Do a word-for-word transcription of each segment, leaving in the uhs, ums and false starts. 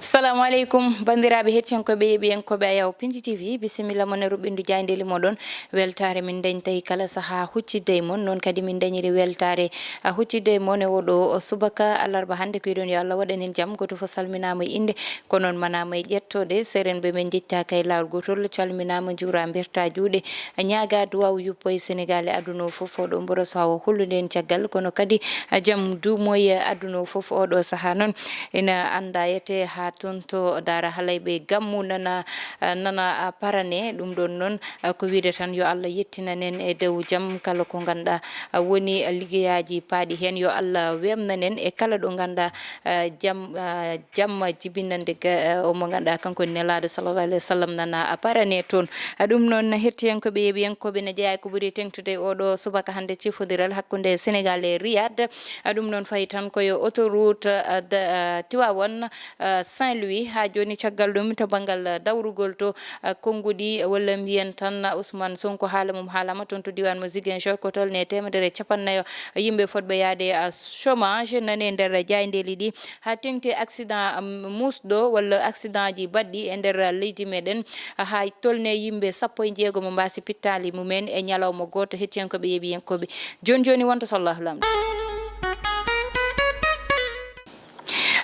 Salamu aleykum, banndiraaɓe hettiyankooɓe, yeeɓiyankooɓe Ayaw Pinndi T V, bisimilla mon e ruɓɓindu jaayndeeli moɗon. Weltaare min dañtay kala sahaa huccidde e mon. Noon kadi min dañiri weltaare, a, huccidde e mon e oɗo o subaka alarba hannde. Ko wiɗon yo Allah waɗan en jam. Gooto fof salminaama e innde, ko noon manaama e ƴettoode. Seerenɓe men njettaaka e laawol gootol, calminaama, njuuraa, mbertaa juuɗe, ñaagaa duwaaw yuppo e Senegaal e aduna o fof. Oɗo mboro so hawa hollude en caggal, kono kadi, a, jam duumo e aduna o fof. Oɗo sahaa noon ina anndaa yete haa toon to Daara Halayɓe Gammu nana, a, nana, a, parane. Ɗum ɗoon noon, a, ko wiide tan yo Allah yettinan en e dow jam kala ko ngannduɗaa, a, woni, a, liggeyaaji paaɗi heen. Yo Allah weeɓnan en e kala ɗo ngannduɗaa, a, jam, a, jamma jibinande ga, a, o mo ngannduɗaa kanko woni Nelaaɗo sallallahu alayhi wa sallam nana, a, parane toon. A, ɗum noon hettiyankooɓe, yeeɓiyankooɓe, ne jeyaa e ko ɓuri teeŋtude oɗo subaka hannde cifondiral hakkunde Senegaal e Riyad. A, ɗum noon fayi tan ko yo autoroute, a, da, a, Tiwaawan, a, Saint-Louis. Haa jooni caggal ɗum to banngal, a, dawrugol to, a, konnguɗi walla mbiyen tan, a, Ousmane Sonko haala mum haalama toon to diiwaan mo Ziguinchor ko tolni e teemedere e cappannayo yimɓe fotɓe yahde, a, chômage nani e nder jaayndeeli ɗi. Haa teeŋti accident, um, muusɗo walla accidentji baɗɗi e nder leydi meɗen, haa tolne yimɓe sappo e jeego mo mbaasi pittaali mumen e ñalawma gooto. Hettiyankooɓe, yeeɓiyankooɓe, jooni jooni wonta so Allahu Laamɗo.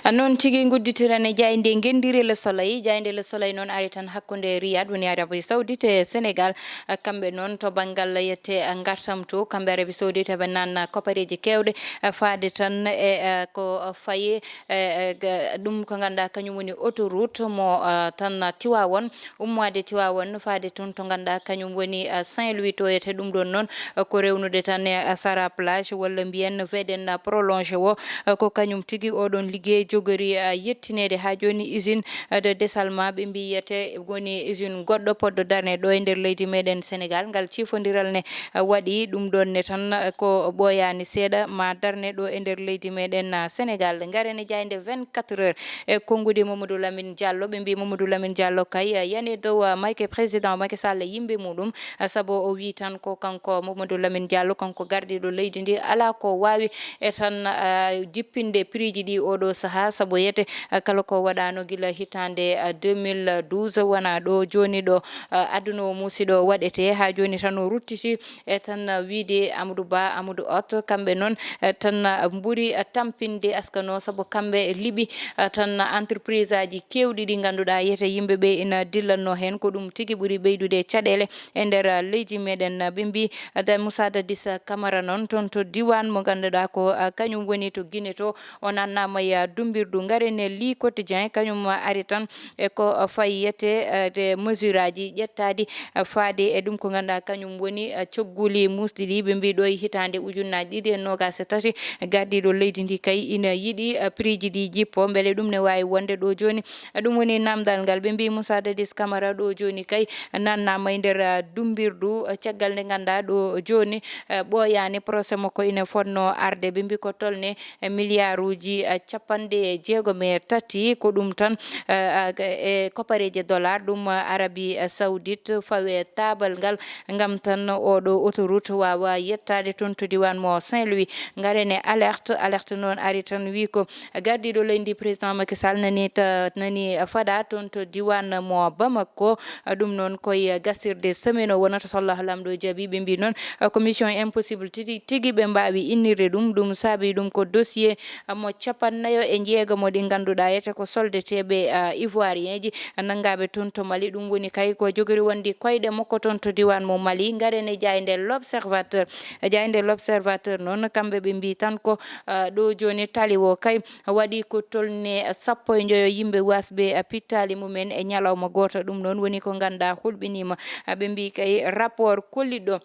A, noon tigi ngudditiren e jaaynde ngenndire Le Soleil. Jaaynde Le Soleil noon ari tan hakkunde Riyad woni Arabie Saoudite e Senegaal. A, kamɓe noon to banngal yette, a, ngartam to, kamɓe Arabie Saoudite ɓe nanna kopareeji keewɗe, a, faade tan e, a, ko faye E, e, ga-, ɗum ko ngannduɗaa kañum woni autoroute mo, a, tan Tiwaawan, ummoade Tiwaawan faade toon to ngannduɗaa kañum woni, a, Saint-Louis to. Wiyete ɗum ɗoon noon, a, ko rewnude tan e, a, Sara Plage walla mbiyen V D N prolongé o, a, ko kañum tigi oɗoon liggey jogori, a, yettineede haa jooni usine, a, de dessalement ɓe mbiyete woni usine goɗɗo poɗɗo darne ɗo e nder leydi meɗen Senegaal. Ngal ciifondiral ne, a, waɗi ɗum ɗoon ne tan, a, ko ɓooyaani seeɗa ma darne ɗo e nder leydi meɗen, a, Senegaal. Ngaren e jaaynde vingt-quatre heures e konnguɗi Mamadou Lamine Diallo. Ɓe mbii Mamadou Lamine Diallo kay, a, yani e dow, a, Macky, président Macky Sall e yimɓe muɗum, a, sabu o wii tan ko kanko Mamadou Lamine Diallo, kanko gardiiɗo leydi ndi, alaa ko waawi e tan, a, jippinde prix ji ɗi oɗo sahaa, sabu wiyete, a, kala ko waɗaano gila hitaande, a, deux mille douze wonaa ɗo jooni ɗo, a, aduna o muusi ɗo waɗetee. Haa jooni tan o ruttiti e tan, a, wiide Amadou Ba, Amadou Hott, kamɓe noon, e tan, a, mburi, a, tampinde askano, sabu kamɓe liɓi, a, tan entreprise aji keewɗi ɗi ngannduɗaa wiyete yimɓe ɓe ina dillanno heen. Ko ɗum tigi ɓuri ɓeydude caɗeele e nder, a, leydi meɗen. Ɓe mbii, a, da-, Moussa Dadis Camara noon toon to diiwaan mo ngannduɗaa ko, a, kañum woni to Guinée to, o nannaama e, a, dummbirdu. Ngaren e Le Quotidien, kañum ari tan e ko, a, fayi wiyete, a, de mesure aji ƴettaaɗi, a, faade e ɗum ko ngannduɗaa kañum woni, a, cogguli muusɗi ɗi. Ɓe mbii ɗo e hitaande ujunnaaji ɗiɗi e noogaas e tati, gardiiɗo leydi ndi kay ina yiɗi, a, prix ji ɗi jippo. Mbele ɗum ne waawi wonde ɗo jooni? Ɗum woni naamndal ngal. Ɓe mbii Moussa Dadis Camara ɗo jooni kay nannaama e nder, a, dummbirdu, a, caggal nde ngannduɗaa ɗo jooni, a, ɓooyaani procès makko ina fotnoo arde. Ɓe mbii ko tolni e miliyaaruuji, a, capanɗe jeegom e tati. Ko ɗum tan, a, a, e kopareeje dollar ɗum, a, Arabie Saoudite fawe taabal ngal ngam tan oɗo autoroute waawa yettaade toon to diiwaan mo Saint-Louis. Ngaren e Alerte. Alerte noon ari tan wii ko gardiiɗo leydi président Macky Sall nani ta-, nani fadaa toon to diiwaan mo Bamako. Ɗum noon ko e gasirde semaine o wonata so Allahu Laamɗo jaɓii. Ɓe mbii noon ko mission impossible tigi, tigi ɓe mbaawi innirde ɗum. Ɗum saabii ɗum ko dossier mo capannayo e jeegom ɗi ngannduɗaa wiyete ko soldeteeɓe, a, ivoirien ji nanngaaɓe toon to Mali. Ɗum woni kay ko jogori wonde koyɗe makko toon to diiwaan mo Mali. Ngaren e jaaynde L'Observateur. Jaaynde L'Observateur noon, kamɓe ɓe mbii tan ko, a, ɗo jooni tali o kay waɗi ko tolni sappo e njoyo yimɓe waasɓe, a, pittaali mumen e ñalawma gooto. Ɗum noon woni ko ngannduɗaa hulɓiniima. A, ɓe mbii kay rapport kolliɗo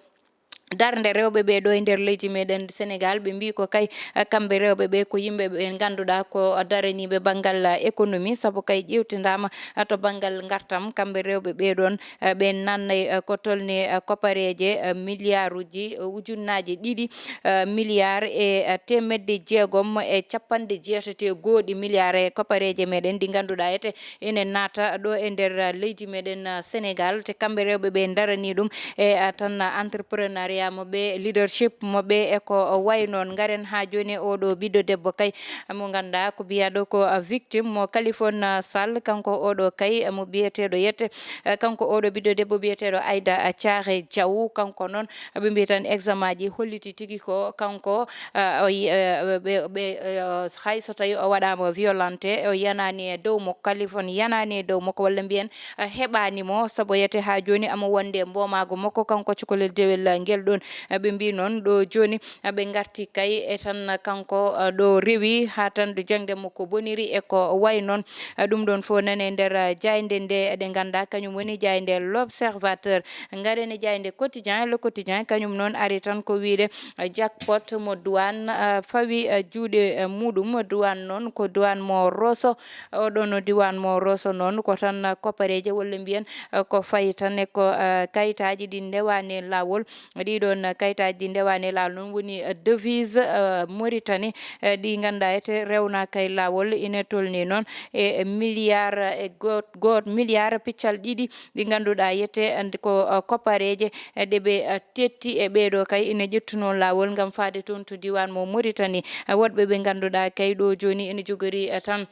darnde rewɓe ɓe ɗo e nder leydi meɗen Senegaal. Ɓe mbii ko kay, a, kamɓe rewɓe ɓe ko yimɓe ɓe ngannduɗaa ko daraniiɓe banngal, a, économie, sabu kay ƴeewtindaama, a, to banngal ngartam, kamɓe rewɓe ɓe ɗoon, a, ɓe nannay, a, ko tolni, a, kopareeje, a, miliyaaruuji, a, ujunnaaje ɗiɗi, a, miliyaar e, a, teemedde jeegom e capanɗe jeetati e gooɗi miliyaar e kopareeje meɗen ɗi ngannduɗaa wiyete ene naata ɗo e nder, a, leydi meɗen, a, Senegaal. Te kamɓe rewɓe ɓe ndaranii ɗum e, a, tan, a, entrepreneuriat. Yamo ɓe, leadership mo ɓe e ko wayi noon. Ngaren haa jooni e oɗo ɓiɗɗo debbo kay mo ngannduɗaa ko biyaɗo ko, ah, victime mo Kalifon, ah, Sall, kanko oɗo kay mo biyeteeɗo yette, eh, kanko oɗo ɓiɗɗo debbo biyeteeɗo Aida, ah, Thiaré Diaw, kanko noon ɓe mbiyi tan examen ji holliti tigi ko kanko, ah, o yi-, eh, ɓe, ɓe, eh, hay so tawi o waɗaama violenté, o yanaani e dow makko, Kalifon yanaani e dow makko, walla mbiyen, eh, heɓaani mo, sabu yete haa jooni amo wonde e mboomaagu makko, kanko cukalel dewel, eh, ngel ɗoon. Eh, ɓe mbii noon ɗo jooni, eh, ɓe ngarti kay e tan kanko, eh, ɗo rewi haa tan ɗo jaŋde makko boniri e ko wayi noon. Eh, ɗum ɗoon fof nane nder, eh, jaaynde nde eɗen ngannda kañum woni jaaynde L'Observateur. Ngaren e jaaynde Quotidien, Le Quotidien kañum noon ari tan ko wiyde, eh, jackpot mo douane, eh, fawi, eh, juuɗe, eh, muɗum. Douane noon ko douane mo Rosso. Oɗon no diiwaan mo Rosso noon ko tan, eh, kopareeje walla mbiyen, eh, ko fayi tan e ko, eh, kayitaaji ɗi ndewaani e laawol. Ɗiɗon, eh, kayitaaji ɗi ndewaani e laawol noon woni, eh, devise, eh, Mauritanie, eh, ɗi ngannduɗaa ete rewnaaka e laawol ina tolni noon e, e milliard, eh, e goot, goot milliard piccal ɗiɗi ɗi ngannduɗaa yete and ko, eh, kopareeje, eh, ɗe ɓe, eh, tetti e ɓeeɗo kay ina ƴettuno laawol ngam faade toon to diiwaan mo Mauritanie. Eh, woɗɓe ɓe ngannduɗaa kay ɗo jooni ina jogori, eh, tan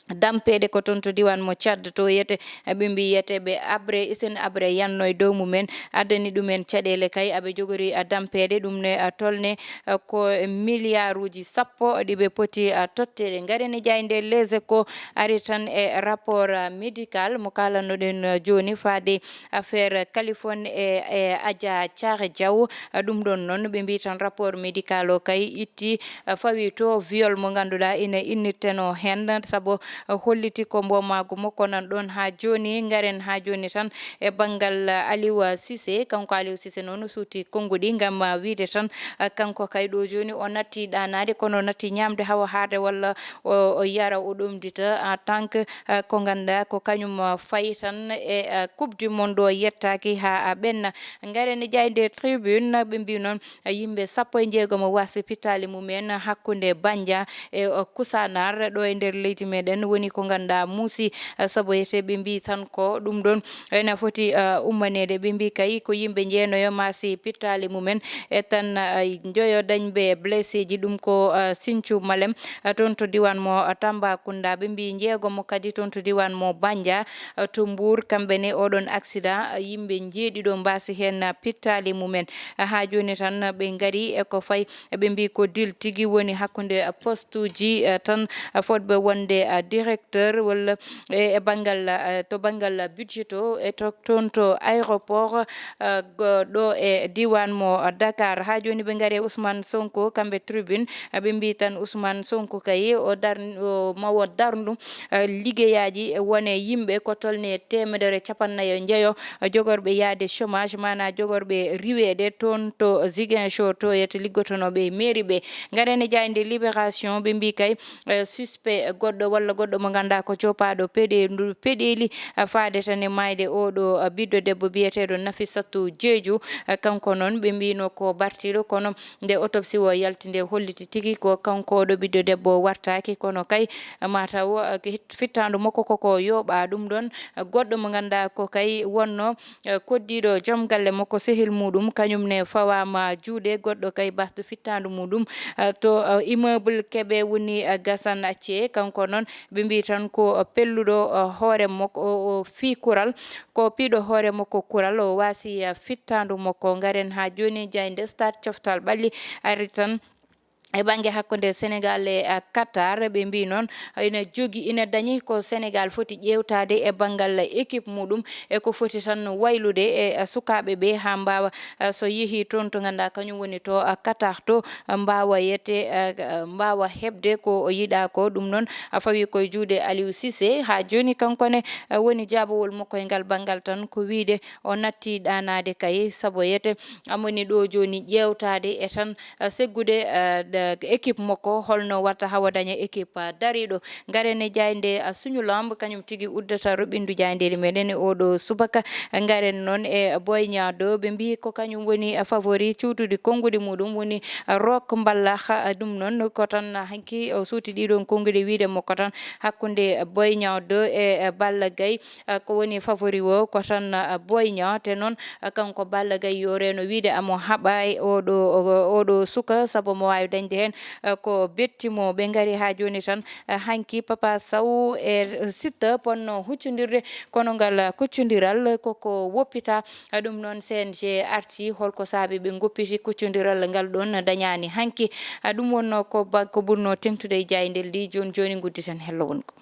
dampeede ko toon to diiwaan mo Tchad to yete, eh, ɓe mbii yete ɓe abre, isin abre yanno e dow mumen, addani ɗumen caɗeele kay aɓe jogori, eh, dampeede ɗum ne, eh, tolne, eh, ko milliarduuji sappo ɗi ɓe poti, eh, totteede. Ngaren e jaaynde Les Échos ari tan e rapport, eh, médical mo kaalannoɗen, eh, jooni faade affaire Kalifon e, e Adja Thiaré Diaw. Eh, ɗum ɗoon noon ɓe mbii tan rapport médical o kay itti, eh, fawi to viol mo ngannduɗaa ina innirteno heen, sabu, eh, holliti ko mboomaagu makko nan ɗoon haa jooni. Ngaren haa jooni tan e banngal, eh, Aliou Cissé, kanko Aliou Cissé noon o suuti konnguɗi ngam, eh, wiyde tan, eh, kanko kay ɗo jooni o natti ɗaanaade, kono o natti ñaamde hawa haarde walla o, o yara, o ɗomdita en tant que, eh, ko ngannduɗaa ko kañum, eh, fayi tan e, eh, Coupe du Monde o yettaaki haa, eh, ɓenna. Ngaren e jaaynde Tribune, ɓe mbii noon, eh, yimɓe sappo e jeegom o waasde pittaali mumen hakkunde Banja e, eh, Kusanar ɗo e nder leydi meɗen woni ko ngannduɗaa muusi, eh, sabu ete ɓe mbii tan ko ɗum ɗoon ene foti, eh, ummaneede. Ɓe mbii kay ko yimɓe jeenayo maasi pittaali mumen e tan, eh, njoyo dañɓe blesseeji, ɗum ko, eh, Sinthiou Malem, eh, toon to diiwaan mo, eh, Tambacounda. Ɓe mbii njeegomo kadi toon to diiwaan mo Banja, eh, to Mbour, kamɓe ne oɗon accident, eh, yimɓe njeeɗiɗo mbaasi heen, eh, pittaali mumen. Eh, haa jooni tan, eh, ɓe ngari e ko fayi, eh, ɓe mbii ko dil tigi woni hakkunde, eh, postuuji, eh, tan, eh, fotɓe wonde, eh, directeur walla e, e banngal, eh, to banngal budget o, e to, toon to aéroport, eh, go-, ɗo e diiwaan mo Dakar. Haa jooni ɓe ngari e Ousmane Sonko, kamɓe Tribune, eh, ɓe mbii tan Ousmane Sonko kay o dar-, o, ma o darndu, eh, liggeyaaji wone yimɓe ko tolni e teemedere capannayo njeyo, eh, jogorɓe yahde chômage, maanaa jogorɓe riweede toon to Ziguinchor, to yete liggotonooɓe e mairie ɓe. Ngaren e jaaynde Libération, ɓe mbii kay, eh, suspect goɗɗo walla goɗɗo mo ngannduɗaa ko joppaaɗo peɗeendu-, peɗeeli, eh, faade tan e maayde oɗo, eh, ɓiɗɗo debbo biyeteeɗo Nafissatou Diédhiou. Eh, kanko noon ɓe mbiino ko bartiiɗo, kono nde autopsie o yalti nde holliti tigi ko kanko oɗo ɓiɗɗo debbo wartaaki, kono kay, eh, mataw, eh, hit-, fittaandu makko koko yooɓaa. Ɗum ɗoon, eh, goɗɗo mo ngannduɗaa ko kay wonno, eh, koddiiɗo joom galle makko, sehil muɗum, kañum ne fawaama juuɗe, goɗɗo kay basɗo fittaandu muɗum, eh, to, eh, immeuble Kébé woni, eh, Gassane Athié. Kanko noon ɓe mbii tan ko, eh, pelluɗo, eh, hoore makko, o, o fii kural, ko piiɗo hoore makko kural, o waasi, eh, fittaandu makko. Ngaren haa jooni jaaynde Stade Coftal Ɓalli ari tan e bannge hakkunde Sénégal e, eh, Qatar, ɓe mbii noon ina jogi, ina dañi ko Sénégal foti ƴeewtaade e banngal équipe muɗum e ko foti tan waylude e, eh, sukaaɓe ɓe haa mbaawa, eh, so yehii toon to ngannduɗaa kañum woni to, eh, Qatar to, eh, mbaawa yette, eh, eh, mbaawa heɓde ko o yiɗaa ko. Ɗum noon, eh, fawi koye juuɗe Aliou Cissé. Haa jooni kanko ne, eh, woni jaabawol makko e ngal banngal tan ko wiyde o natti ɗaanaade kay, sabu yete amoni ɗo jooni ƴeewtaade e tan, eh, seggude, eh, eh, équipe makko, holno watta hawa daña équipe, ah, dariiɗo. Ngaren e jaaynde, ah, Suñu Lamb, kañum tigi uddata roɓindu jaayndeeli meɗen e oɗo subaka. Ngaren noon e Boy Niang deux, ɓe mbiyi ko kañum woni, ah, favori, cuutude konnguɗi muɗum woni, ah, Rock Mballa. Ah, ɗum noon ko tan, ah, hanki o suuti ɗiɗon konnguɗi, wiide mo ko tan hakkunde Boy Niang deux e, eh, Balla Gaye. Ah, ko woni favori o ko tan, ah, Boy Niang. Te noon, ah, kanko Balla Gaye yo reeno wiide amo haɓa e oɗo, oɗo suka, sabu mo waawi dañde heen, ah, ko betti mo. Ɓe ngari haa jooni tan, ah, hanki Papa Sow e Siteu ponno huccondirde, kono ngal, ah, kuccondiral koko woppita. Ah, ɗum noon C N G arti, holko saabi ɓe ngoppiti kuccondiral ngal ɗoon dañaani hanki. Ah, ɗum wonno ko ba-, ko ɓurno teŋtude e jaayndeeli ɗi. Jooni jooni ngudditen hello wongo.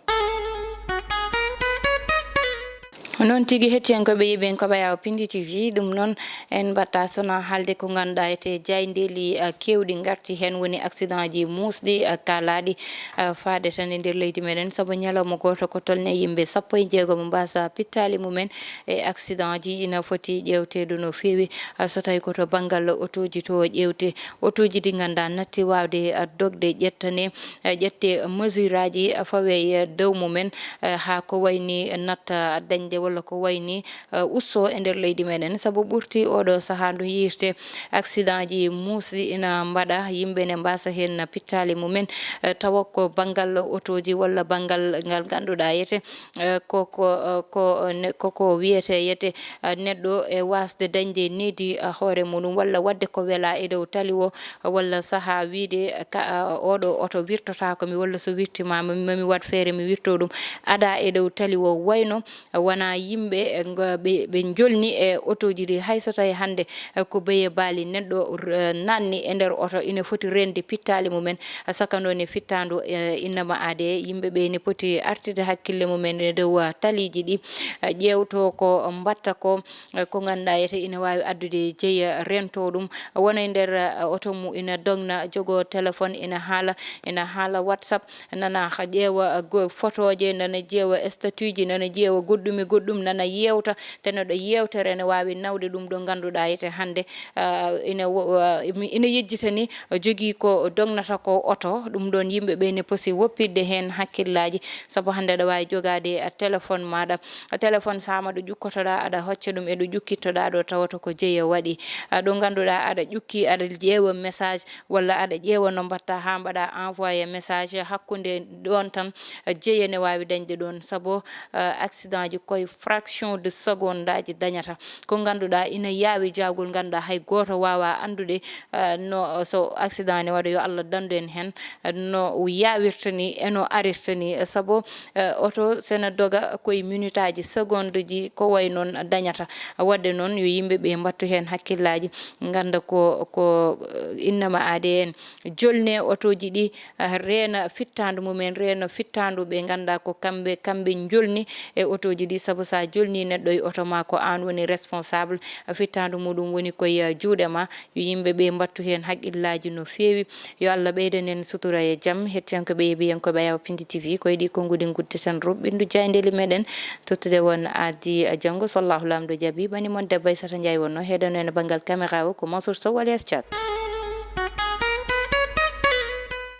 Noon tigi, hettiyankooɓe, yeeɓiyankooɓe Yawo Pindi T V, ɗum noon en mbaɗta sona haalde ko ngannduɗaa ete jaayndeeli, ah, keewɗi ngarti heen, woni accident ji muusɗi, ah, kaalaaɗi, ah, faade tan e nder leydi meɗen, sabu ñalawma gooto ko tolni yimɓe sappo e jeegom mbaasa pittaali mumen e accident ji. Ina foti ƴeewteede no feewi, ah, so tawi ko to banngal otooji to ƴeewte, otooji ɗi ngannduɗaa natti waawde, ah, dogde ƴettane, eh, ƴette mesure aji, eh, fawe e dow mumen, eh, haa ko wayni natta dañde walla ko wayni, eh, usto e nder leydi meɗen. Sabu ɓurti oɗo sahaa ndu yiyirte accident ji muusɗi ina mbaɗa, yimɓe ne mbaasa heen pittaali mumen, eh, tawa ko banngal otooji walla banngal ngal ngannduɗaa yete, eh, ko, ko, eh, ko, ne-, ko, ko wiyete yete, eh, neɗɗo e waasde dañde needi, eh, hoore muɗum walla waɗde ko welaa e dow tali o, walla sahaa wiide ka, oɗo oto wirtotaako mi, walla so wirtimaama mi, mami waɗ feere mi wirto ɗum, ada e dow tali o. Wayno wona yimɓe, eh, ngo-, ɓe, ɓe njolni e otooji ɗi, hay so tawi hannde, eh, ko beye baali neɗɗo, eh, naatni e nder oto, ina foti reende pittaali mumen, saka noon e fittaandu, eh, innama aade, yimɓe ɓe ne poti artirde hakkille mumen e dow, ah, taliiji ɗi, eh, ƴeewto ko mbatta ko, eh, ko ngannduɗaa yete ina waawi addude jeya rento ɗum. Wona e nder, eh, oto mu ina dogna, jogo téléphone ina haala, ina haala WhatsApp, nana ha ƴeewa, eh, go-, fotooje, nana ƴeewa statut ji, nana ƴeewa goɗɗum e goɗɗum, nana yeewta, te neɗɗo yeewtere ene waawi nawde ɗum ɗo ngannduɗaa yete hannde, eh, ina wo-, eh, mi-, ina yejjitani, eh, jogii ko dognata ko oto. Ɗum ɗoon yimɓe ɓe ne posi woppitde heen hakkillaaji, sabu hannde aɗa waawi jogaade, eh, téléphone maaɗa. Téléphone sama ɗo ƴukkotoɗaa, aɗa hocca ɗum e ɗo ƴukkittoɗaa ɗo, tawata ko jeya waɗi. Ah, ɗo ngannduɗaa aɗa ƴukki, aɗa ƴeewa message, walla aɗa ƴeewa no mbaɗta haa mbaɗa envoyé message hakkunde ɗoon tan, eh, jeya ne waawi dañde ɗoon, sabu, eh, accident ji koye fraction de seconde aji dañata. Ko ngannduɗaa ina yaawi jaagol, ngannduɗaa hay gooto waawaa anndude, eh, no, so accident ne waɗa, yo Allah danndu en heen, eh, no yaawirta ni e no arirta ni, eh, sabu, eh, oto sena doga koye minutaaji, seconde ji, ko way noon dañata. Waɗde noon yo yimɓe ɓe mbattu heen hakkillaaji, ngannda ko, ko, eh, innama aade en jolne otooji ɗi, ah, reena fittaandu mumen, reena fittaandu ɓe ngannduɗaa ko kamɓe, kamɓe njolni e otooji ɗi, sabu so a jolni neɗɗo e oto ma, ko aan woni responsable, ah, fittaandu muɗum woni koye, ah, juuɗe ma. Yo yimɓe ɓe mbattu heen hakkillaaji no feewi. Yo Allah ɓeydan en sutura e jam. Hettiyankooɓe e yeeɓiyankooɓe Ayaw Pindi T V, ko e ɗi konnguɗi ngudditen ruɓɓindu jaayndeeli meɗen. Tottude won addi, ah, janngo, so Allahu Laamɗo jaɓi, ɓani mon debbo Aissata Ndiaye wonno, heɗono en banngal caméra o ko Mansour Sow alias Thiat.